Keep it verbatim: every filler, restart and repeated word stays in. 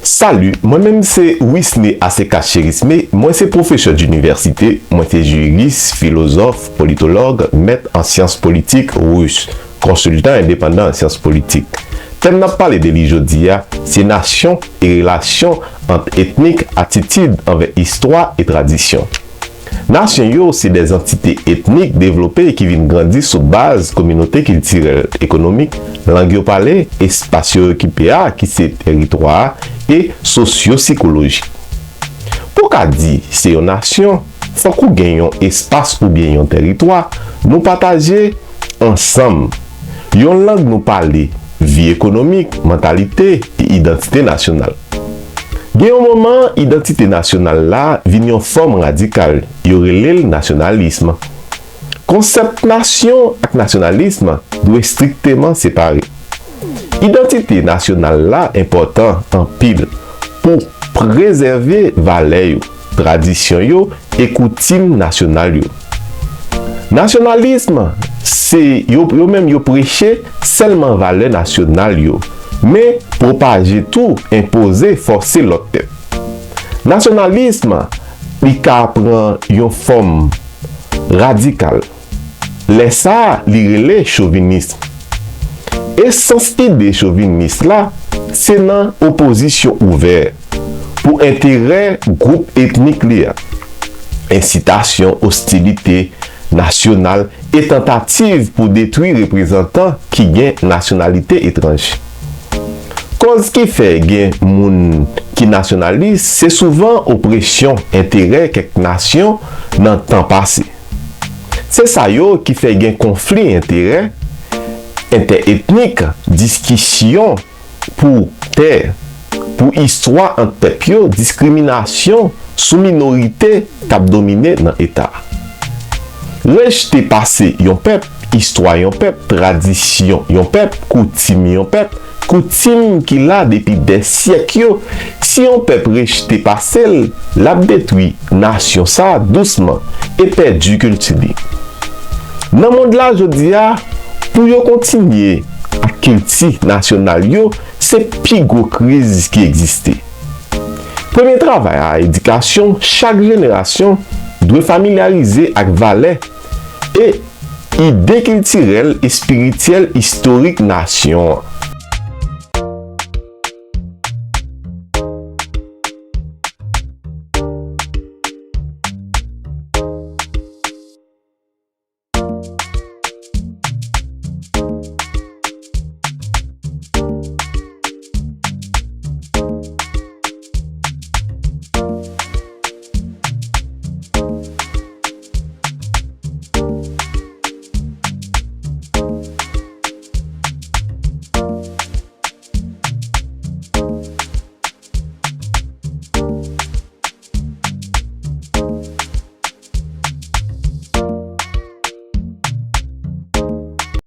Salut, mwen menm se Wisné Aseka Chérismé, mwen se pwofesè dinivèsite, mwen se jiris, filozòf, politològ, mèt an syans politik, ris, konsiltan endepandan an syans politik. Tèm n ap pale de li jodi a, se nasyon e relasyon ant etnik, atitid anvè istwa e tradisyon. Nasyon yo se de antite etnik devlope ki vin grandi sou baz kominote kiltirèl, ekonomik, lang yo pale, espas yo okipe a ki se teritwa a, e sosyo-sikolojik. Pou w ka di se yon nasyon, fòk ou gen yon espas oubyen yon teritwa nou pataje ansanm. Yon lang nou pale, vi ekonomik, mantalite e idantite nasyonal. Gen yon moman, idantite nasyonal la vin yon fòm radikal, yo rele l nasyonalism. Konsèp nasyon ak nasyonalism dwe estrikteman separe. Idantite nasyonal la enpòtan anpil pou prezève valè yo, tradisyon yo e koutim nasyonal yo. Nasyonalism, se yo, yo menm yo preche sèlman valè nasyonal yo, men pwopaje tou, enpoze, fòse lòt tèt. Nasyonalism, li ka pran yon fòm radikal. Lè sa a, li rele chovinis. Esans ide chovinis la, se nan opozisyon ouvè pou enterè gwoup etnik li a, ensitasyon ostilite nasyonal e tantativ pou detwi reprezantan ki gen nasyonalite etranje. Kòz ki fè gen moun ki nasyonalis, se souvan opresyon enterè kèk nasyon nan tan pase. Se sa yo ki fè gen konfli enterè entèetnik, diskisyon pou tè, pou istwa ant pèp yo, diskriminasyon sou minorite k ap domine nan eta a. Rejte pase yon pèp, istwa yon pèp, tradisyon yon pèp, koutim yon pèp, koutim ki la depi dè syèk yo, si yon pèp rejte pase l, l ap detwi nasyon sa a dousman e pèdi kilti li. Nan mond la jodi a, pou yo kontinye ak kilti nasyonal yo, se pi gwo kriz ki egziste. Premye travay a edikasyon, chak jenerasyon dwe familyarize ak valè e ide kiltirèl, espirityèl, istorik nasyon an.